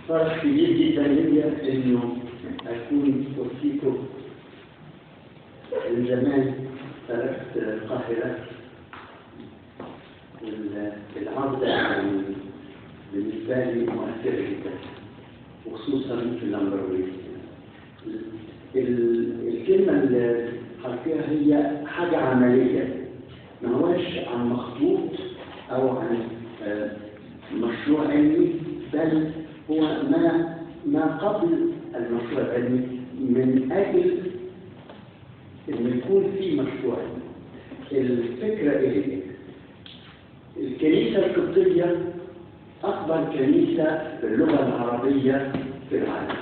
فرح كبير جدا ليا انه اكون وسطيكم. من زمان تركت القاهرة، والعودة يعني بالنسبة لي مؤثرة جدا، وخصوصا في اللامبرويس. الكلمة اللي حكيها هي حاجة عملية، ما هوش عن مخطوط أو عن مشروع علمي، بل هو ما قبل المشروع العلمي من أجل إن يكون في مشروع علمي. الفكرة إيه؟ الكنيسة القبطية أكبر كنيسة باللغة العربية في العالم،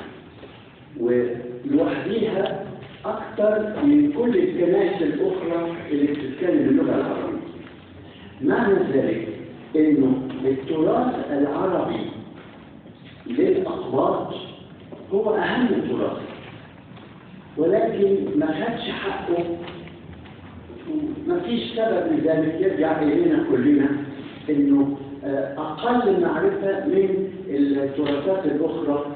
ولوحديها أكثر من كل الكنائس الأخرى اللي بتتكلم باللغة العربية. معنى ذلك إنه التراث العربي للأقباط هو أهم تراث، ولكن ما خدش حقه، ما فيش سبب لذلك يرجع إلينا كلنا إنه أقل معرفة من التراثات الأخرى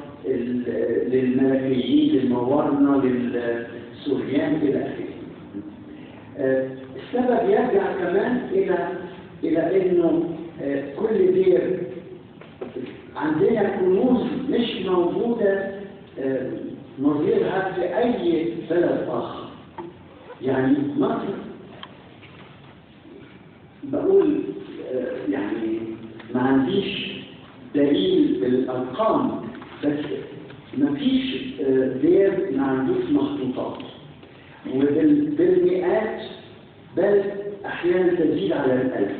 للملكيين، للموارنة، للسوريان إلى آخره. السبب يرجع كمان إلى إنه كل دير عندنا كنوز مش موجودة نظيرها في أي بلد آخر. يعني مصر بقول يعني ما عنديش دليل بالأرقام، بس ما فيش دير ما عندوش مخطوطات، وبالمئات بل أحيانا تزيد على 1000.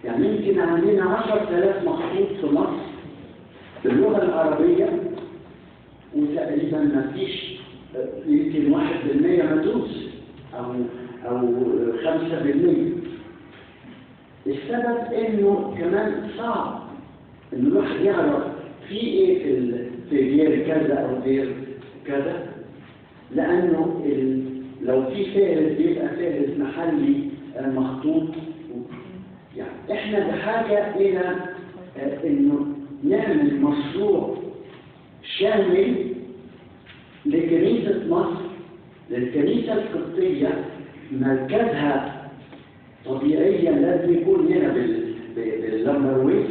يعني يمكن عندنا 10,000 مخطوط في مصر باللغة العربية، وتقريبا ما فيش يمكن 1% مدروس أو 5%. السبب إنه كمان صعب إن الواحد يعرف في إيه في دير كذا أو دير كذا، لأنه لو في فهرس بيبقى فهرس محلي مخطوط. يعني إحنا بحاجة إلى إنه نعمل مشروع شامل لكنيسة مصر، للكنيسة القبطية. مركزها طبيعيا لازم يكون هنا باللامبرويس،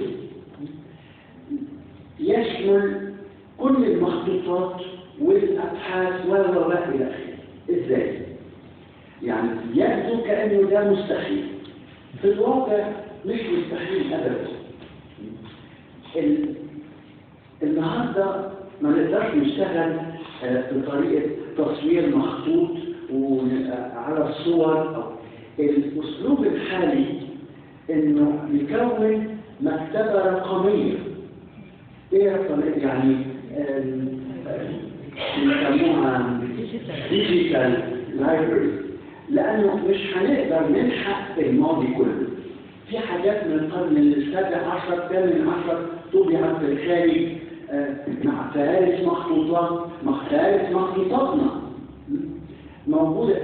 يشمل كل المخطوطات والأبحاث و إلى آخره. إزاي؟ يعني يبدو كأنه ده مستحيل، في الواقع مش مستحيل أبدا. النهارده ما نقدرش نشتغل بطريقة تصوير مخطوط وعلى الصور. أو الأسلوب الحالي إنه نكون مكتبة رقمية. إيه رقمية؟ يعني بيسموها digital library، لأنه مش هنقدر نلحق الماضي كله. في حاجات من القرن السابع عشر، الثامن عشر طبعت في الخارج مع فهارس مخطوطات، فهارس مخطوطاتنا موجودة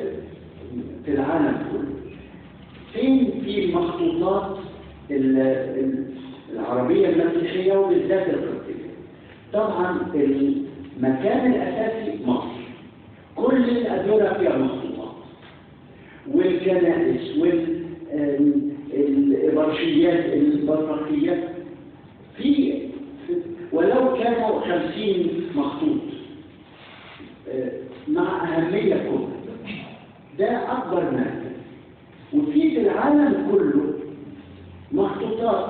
في العالم كله. فين في المخطوطات العربية المسيحية وبالذات القبطية؟ طبعا المكان الأساسي مصر، كل الأديرة فيها مخطوطات، والكنائس والإبرشيات البطريركيات في، ولو كانوا 50 مخطوط مع أهمية كبرى. ده أكبر مركز. وفي العالم كله مخطوطات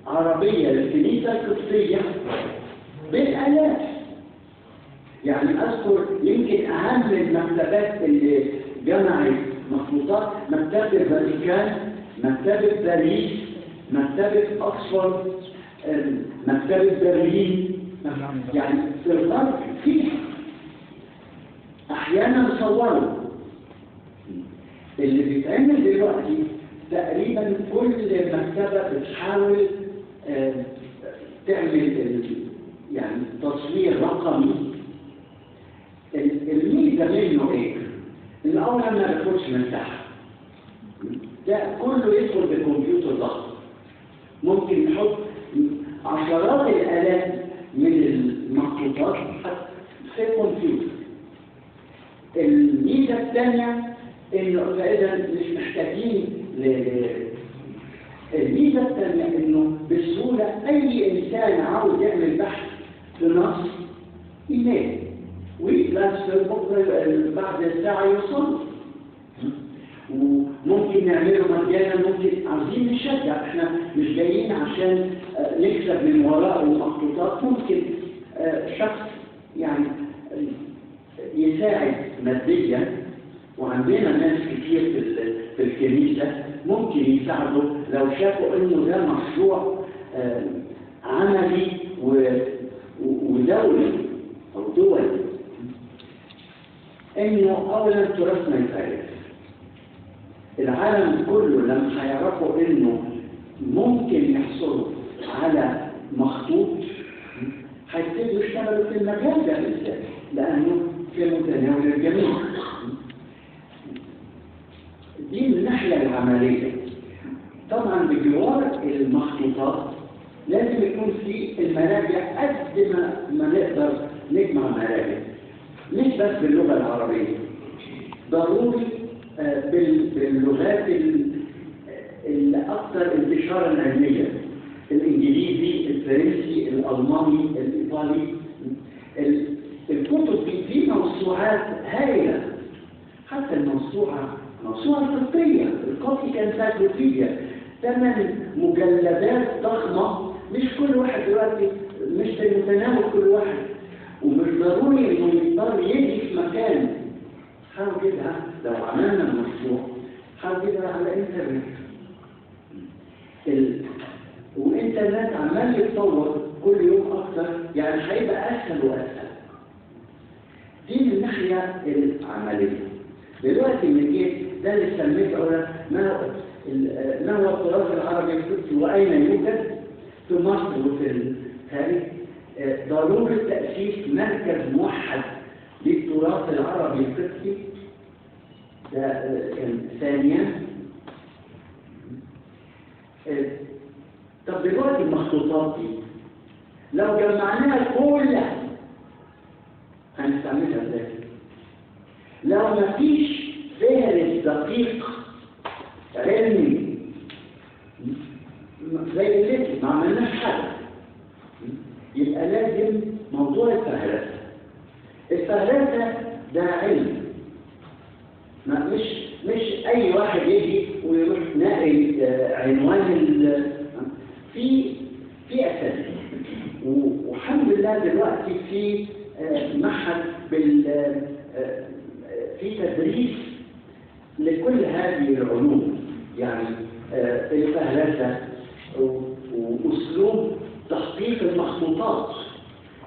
عربية للكنيسة القبطية بالآلاف. يعني أذكر يمكن أهم المكتبات اللي جمعت مخطوطات مكتبة الفاتيكان، مكتبة باريس، مكتبة أكسفورد، مكتبة برلين. يعني في الغرب في أحيانا صوروا. اللي بيتعمل دلوقتي تقريبا كل مكتبة بتحاول تعمل يعني تصوير رقمي. الميزة منه إيه؟ الأول ما بياخدش مساحة، ده كله يدخل بالكمبيوتر ضخم، ممكن نحط عشرات الآلاف من المخطوطات في الكمبيوتر. الميزة الثانية انه فاذا مش محتاجين الميزة الثانية انه بسهولة اي انسان عاوز يعمل بحث في نص ايميل ويترانسفير بكره بعد ساعة يوصل، وممكن نعمله مجانا. ممكن عاوزين نشجع، احنا مش جايين عشان نكسب من وراء المخطوطات. ممكن شخص يعني يساعد ماديا، وعندنا ناس كتير في الكنيسة ممكن يساعدوا لو شافوا انه ده مشروع عملي ودولي او دولي. انه اولا تراثنا يتعرف، العالم كله لما هيعرفوا انه ممكن يحصلوا على مخطوط هيبتدوا يشتغلوا في المجال ده بالذات، لانه في متناول الجميع. دي الناحية العملية. طبعا بجوار المخطوطات لازم يكون في المراجع قد ما نقدر نجمع مراجع، مش بس باللغة العربية، ضروري باللغات الأكثر انتشارا علميا، الإنجليزي، الفرنسي، الألماني، الإيطالي. الكتب دي موسوعات هائلة، حتى الموسوعة القبطية ال Coptic Encyclopedia 8 مجلدات ضخمة، مش كل واحد دلوقتي، مش في متناول كل واحد، ومش ضروري انه يضطر يجي في مكان. هنجيبها لو عملنا المشروع هنجيبها على الانترنت، والانترنت عمال يتطور كل يوم اكتر، يعني هيبقى اسهل واسهل. دي من الناحية العملية. دلوقتي من جهة ده اللي سميته ما هو التراث العربي القبطي واين يوجد في مصر وفي الخارج. ضرورة تاسيس مركز موحد للتراث العربي القبطي، ده كان ثانيا. طب دلوقتي المخطوطات دي لو جمعناها كلها هنستعملها ازاي؟ لو مفيش فهرس دقيق علمي زي اللي ما عملناش حاجة، يبقى لازم موضوع الفهرسه. الفهرسه ده علم، ما مش اي واحد يجي ويروح ناقل عنوان في اساليب. والحمد لله دلوقتي في معهد في تدريس لكل هذه العلوم، يعني الفهرسه واسلوب تحقيق المخطوطات،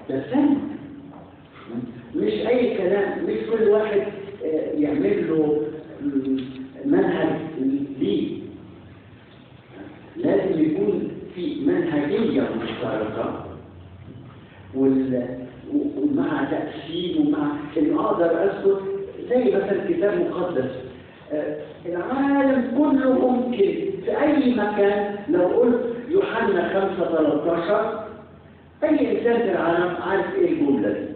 ده فن، مش اي كلام، مش كل واحد يعمل له منهج ليه، لازم يكون في منهجيه مشتركة ومع تقسيم ومع انه اقدر اذكر زي مثلا كتاب مقدس العالم كله ممكن في اي مكان لو قلت يوحنا 5:13 اي انسان في العالم عارف ايه الجملة دي.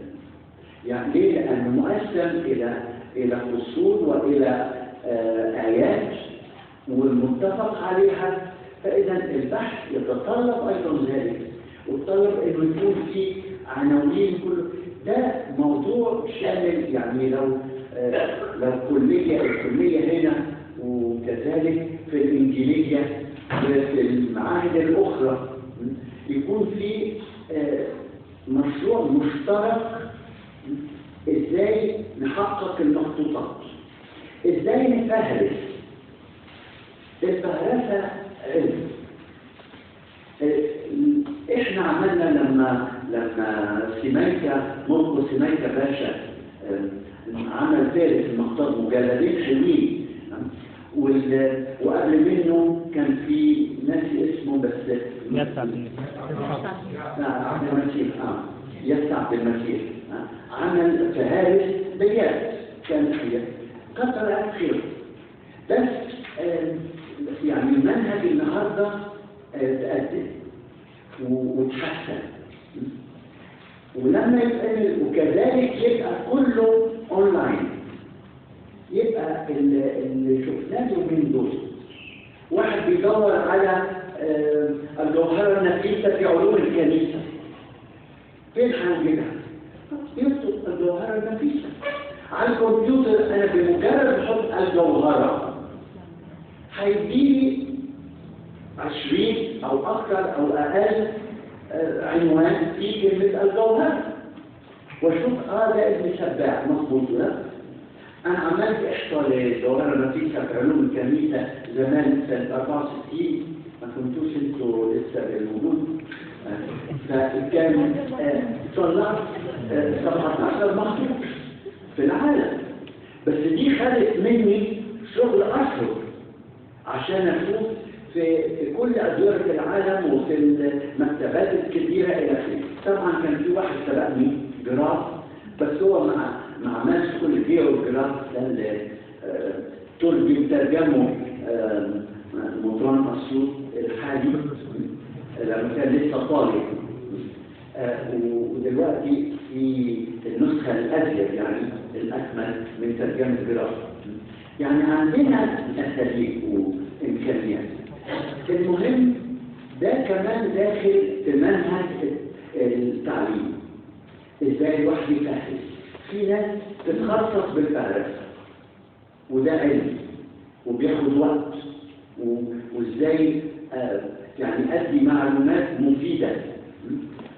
يعني ليه؟ لانه مقسم الى فصول والى ايات والمتفق عليها. فاذا البحث يتطلب ايضا ذلك، ويتطلب انه يكون في عناوين. كله ده موضوع شامل، يعني لو كليه الكلية هنا وكذلك في الانجيليه وفي المعاهد الاخرى يكون في مشروع مشترك ازاي نحقق المخطوطات، ازاي نفهرس. الفهرسه علم. احنا عملنا لما سيمايكا مرقس سيمايكا باشا عمل فارس المخطوط مجلدين حلوين، وقبل منه كان في ناس اسمه بس يسع عبد المسيح، يسع عبد المسيح عمل فهارس بيات كان فيها كثر خير. بس يعني منهج النهارده تقدم وتحسن. ولما يتعمل وكذلك يبقى كله اونلاين. يبقى اللي شفناه من دول، واحد بيدور على الجوهرة النفيسة في علوم الكنيسة، فين هنجيبها؟ يكتب الجوهرة النفيسة على الكمبيوتر. أنا بمجرد أحط الجوهرة هيديني 20 أو أكثر أو أقل عنوان في كلمة الجوهرة، وأشوف ده ابن سباع مظبوط. ده أنا عملت إحصاء للجوهرة النفيسة في علوم الكنيسة زمان سنة 64، ما كنتوش انتوا لسه بالوجود، فكان طلعت 17 مخطوط في العالم، بس دي خدت مني شغل أشهر عشان أشوف في كل أدوار العالم وفي المكتبات الكبيرة إلى آخره. طبعا كان في واحد سبقني جراف، بس هو ما عملش كل جيوغراف ده اللي ترجم ترجمه مطران اسيوط الحالي لما كان لسه طالب، ودلوقتي في النسخة الأزيد يعني الأكمل من ترجمة جراف. يعني عندنا أساليب وإمكانيات. المهم ده كمان داخل في منهج التعليم، إزاي الواحد يفهرس. في ناس تتخصص بالفهرسة وده علم وبياخد وقت، وإزاي يعني أدي معلومات مفيدة،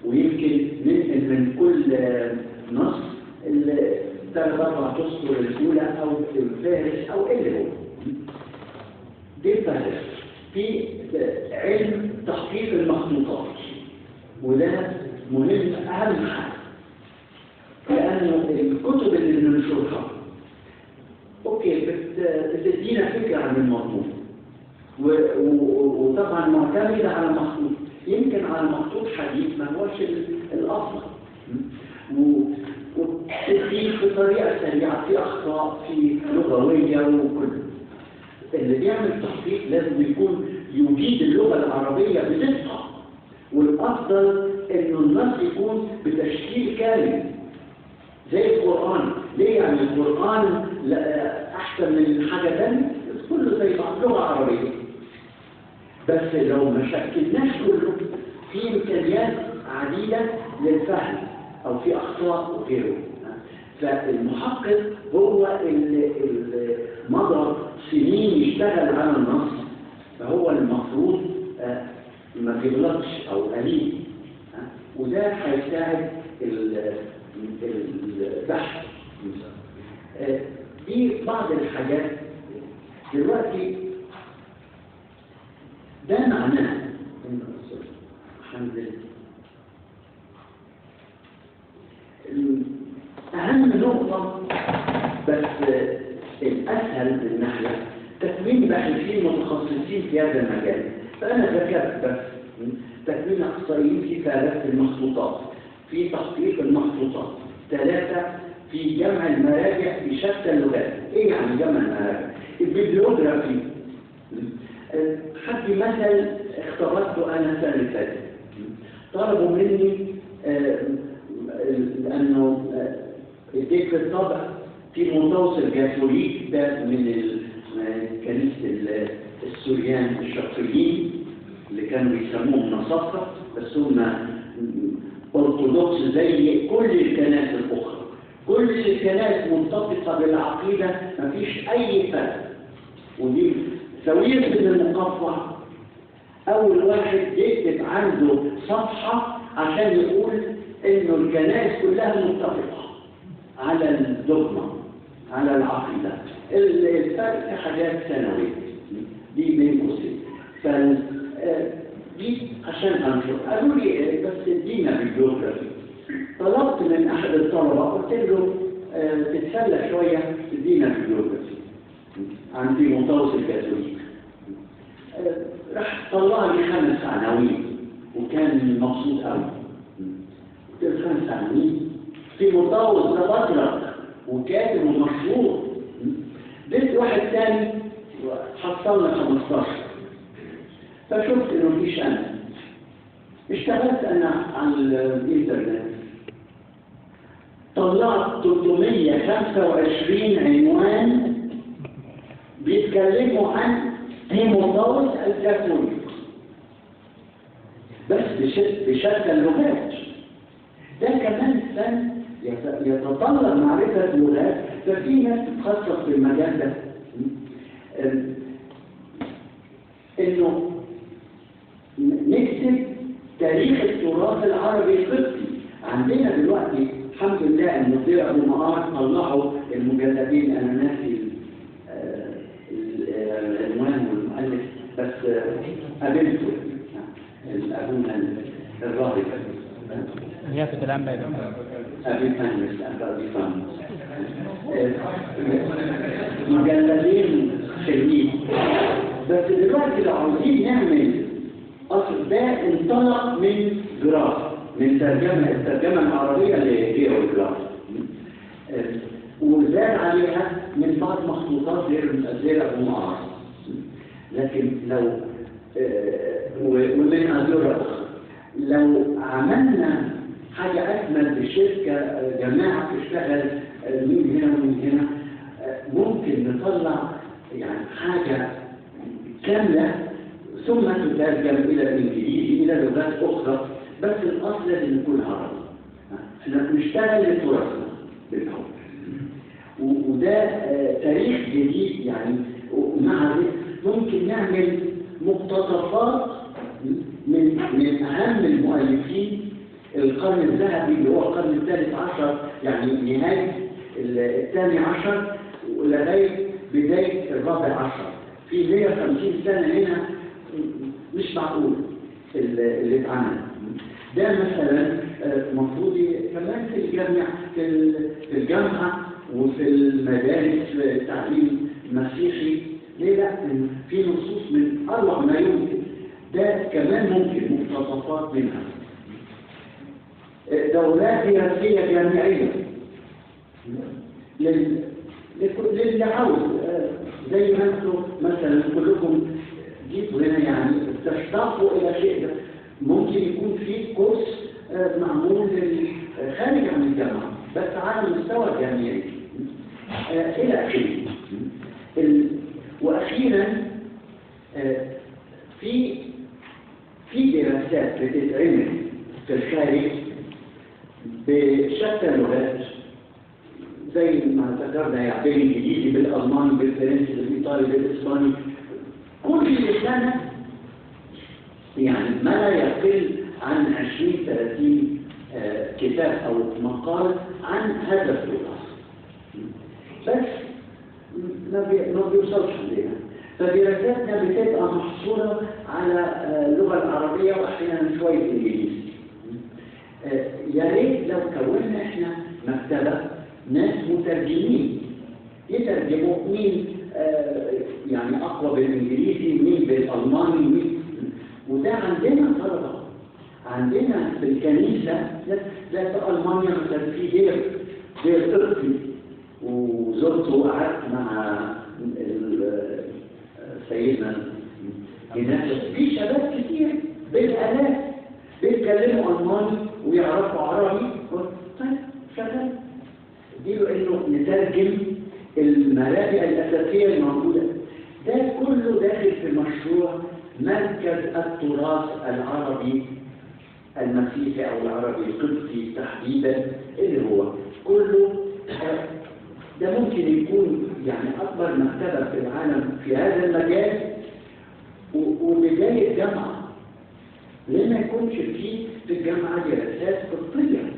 ويمكن ننقل من كل نص الثلاث أربع أسطر الأولى أو الفارس أو اللي هو دي الفهرسة. في علم تحقيق المخطوطات، وده مهم أهم حاجة، لأنه الكتب اللي بننشرها okay بتدينا فكرة عن المضمون، وطبعا معتمدة على مخطوط، يمكن على مخطوط حديث ما هوش الأفضل، وبتديك بطريقة سريعة، في أخطاء في لغوية وكل. اللي بيعمل تحقيق لازم يكون يجيد اللغة العربية بدقة، والأفضل إنه النص يكون بتشكيل كامل زي القرآن. ليه يعني القرآن أحسن من حاجة تانية؟ كله زي بعض، لغة عربية، بس لو ما شكلناش كله في إمكانيات عديدة للفهم أو في أخطاء وغيره. فالمحقق هو اللي مضى سنين يشتغل على النص، فهو المفروض ما بيغلطش أو قليل، وده هيساعد البحث. دي بعض الحاجات. دلوقتي ده معناه إن هنزل أهم نقطة بس الأسهل من ناحية تكوين باحثين متخصصين في هذا المجال. فأنا ذكرت بس تكوين أخصائيين في فهرسة المخطوطات، في تحقيق المخطوطات، 3 في جمع المراجع في شتى اللغات. إيه يعني جمع المراجع؟ ال bibliography. حد مثل اختبرته أنا السنة اللي فاتت، طلبوا مني لأنه اديت في الطبع في متوسط كاثوليك ده من كنيسة السوريان الشرقيين اللي كانوا بيسموهم نصارى، بس هم أرثوذكس زي كل الكنائس الأخرى. كل الكنائس متفقة بالعقيدة، مفيش أي فرق. ودي سوية بن المقفع أول واحد يكتب عنده صفحة عشان يقول إنه الكنائس كلها متفقة على الدogma، على العقيدة. الفرق في حاجات ثانوية دي بين قوسين. دي عشان أنشر. قالوا لي بس ادينا bibliography. طلبت من أحد الطلبة قلت له تتسلى شوية ادينا bibliography عن تيموثاوس الكاثوليك. راح طلع لي 5 عناوين وكان مبسوط قوي. قلت له 5 عناوين؟ تيموثاوس ده بطرك وكاتب ومشهور. جبت واحد ثاني حصلنا 15. فشفت انه مفيش امل. اشتغلت انا على الانترنت، طلعت 325 عنوان بيتكلموا عن تيموثاوس الكاثوليك، بس بشتى اللغات. ده كمان فن يتطلب معرفة لغات، ففي ناس تتخصص في المجال ده. إنه نكتب تاريخ التراث العربي القبطي. عندنا دلوقتي الحمد لله إن الدير أبو مقار طلعوا المجلدين، أنا ناسي العنوان والمؤلف، بس قابلته أبونا الراهب نيافة الأنبا أبي فانس، أبي فانس، مجلدين حلوين. بس دلوقتي لو عاوزين نعمل، أصل ده انطلق من جراف، من الترجمة العربية لجيوغراف، وزاد عليها من بعض مخطوطات غير أبو مقار. لكن لو ومن أزورة أخرى، لو عملنا حاجة أكمل بشركة، جماعة تشتغل من هنا ومن هنا، ممكن نطلع يعني حاجة كاملة، ثم تترجم إلى الإنجليزي، إلى لغات أخرى، بس الأصل لازم يكون عربي. احنا بنشتغل لتراثنا بالأول، وده تاريخ جديد يعني. ومع ممكن نعمل مقتطفات من أهم المؤلفين القرن الذهبي اللي هو القرن الثالث عشر، يعني نهاية الثاني عشر ولغاية بداية الرابع عشر، في 150 سنة هنا مش معقول اللي اتعمل ده. مثلا المفروض كمان في الجامعة، في الجامعة وفي المدارس التعليم المسيحي، ليه لا؟ في نصوص من أروع ما يمكن، ده كمان ممكن مقتطفات منها. دورات دراسية جامعية للي عاوز، زي ما انتم مثلا كلكم جيتوا هنا يعني تشتاقوا إلى شيء، ممكن يكون في كورس معمول خارج عن الجامعة بس على مستوى جامعي إلى آخره. وأخيرا في دراسات بتتعمل في الخارج بشتى اللغات، زي ما ذكرنا يعني بالانجليزي، بالالماني، بالفرنسي، بالايطالي، بالاسباني، كل سنة يعني ما لا يقل عن 20-30 كتاب او مقال عن هذا التراث، بس ما بيوصلش لنا. فدراستنا بتبقى محصورة على اللغة العربية واحيانا شوية انجليزي. يا ريت لو كونا احنا مكتبه ناس مترجمين يترجموا، مين يعني اقوى بالانجليزي، مين بالالماني، مين، وده عندنا طلبه عندنا في الكنيسة. لا في المانيا مثلا في دير قبطي، وزرته وقعدت مع سيدنا هناك، في شباب كتير بالالاف بيتكلموا الماني ويعرفوا عربي. طيب شغال اديله انه نترجم المراجع الاساسية الموجودة. ده كله داخل في مشروع مركز التراث العربي المسيحي او العربي القبطي تحديدا، اللي هو كله ده ممكن يكون يعني اكبر مكتبه في العالم في هذا المجال، وبداية جامعه. ليه ما يكونش في الجامعة دراسات قبطيه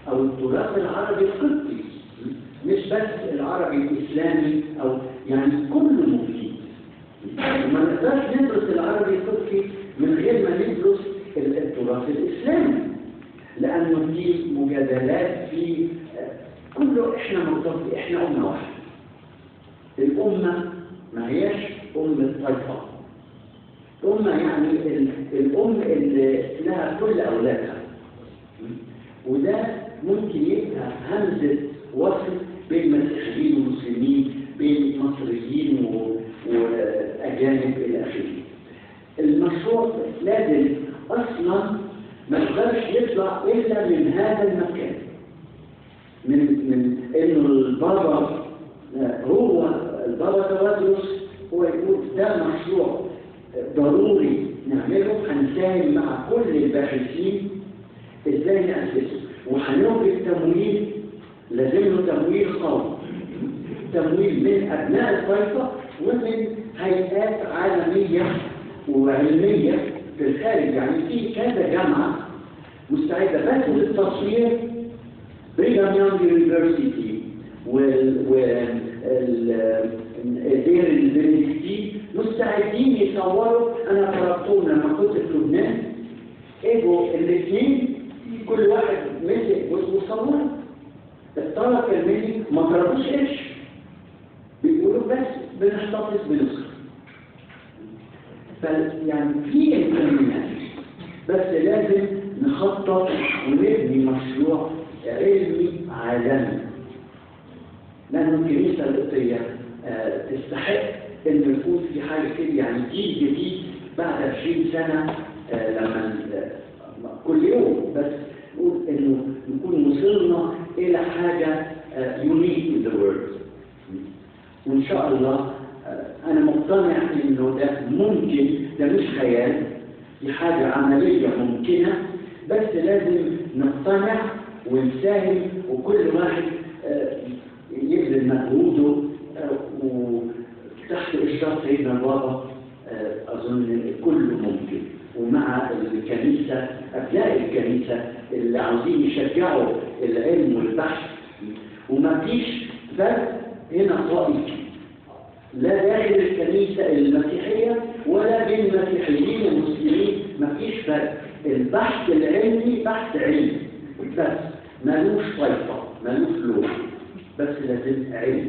او التراث العربي القبطي، مش بس العربي الاسلامي، او يعني كله مفيد. وما نقدرش ندرس العربي القبطي من غير ما ندرس التراث الاسلامي، لانه في مجادلات في كله. احنا مرتبط، احنا امه واحدة. الامة ما هياش امه طائفة، أمة يعني الأم اللي لها كل أولادها، وده ممكن يبقى همزة وصل بين مسيحيين ومسلمين، بين مصريين وأجانب إلى آخره. المشروع لازم أصلا ما يقدرش يطلع إلا من هذا المكان. من انه البابا، هو البابا تواضروس هو يقول ده مشروع ضروري نعمله، هنساهم مع كل الباحثين ازاي نأسسه، وهنوجد تمويل، لازم له تمويل قوي، تمويل من ابناء الطائفة ومن هيئات عالمية وعلميه في الخارج. يعني في كذا جامعه مستعدة بس للتصوير، Brigham Young University والدير البندكتين مستعدين يصوروا. انا طلبتهم لما كنت في لبنان، اجوا الاثنين كل واحد مسك جزء وصور. الطلب كان مني ما طلبوش قرش، بيقولوا بس بنحتفظ بنسخه. يعني في امكانيات، بس لازم نخطط ونبني مشروع علمي عالمي، لأن الكنيسة القبطية تستحق إن يكون في حاجة كده. يعني جيل جديد بعد 20 سنة، لما كل يوم بس نقول إنه نكون وصلنا إلى حاجة unique in the world. وإن شاء الله أنا مقتنع إنه ده ممكن، ده مش خيال، دي حاجة عملية ممكنة، بس لازم نقتنع ونساهم، وكل واحد يبذل مجهوده، وتحت إشراف سيدنا البابا أظن كله ممكن. ومع الكنيسة، أبناء الكنيسة اللي عاوزين يشجعوا العلم والبحث، وما فيش فرق هنا طائفي، لا داخل الكنيسة المسيحية ولا بين المسيحيين والمسلمين، ما فيش فرق. البحث العلمي بحث علمي بس، مالوش طائفة، مالوش لون، بس لازم علم.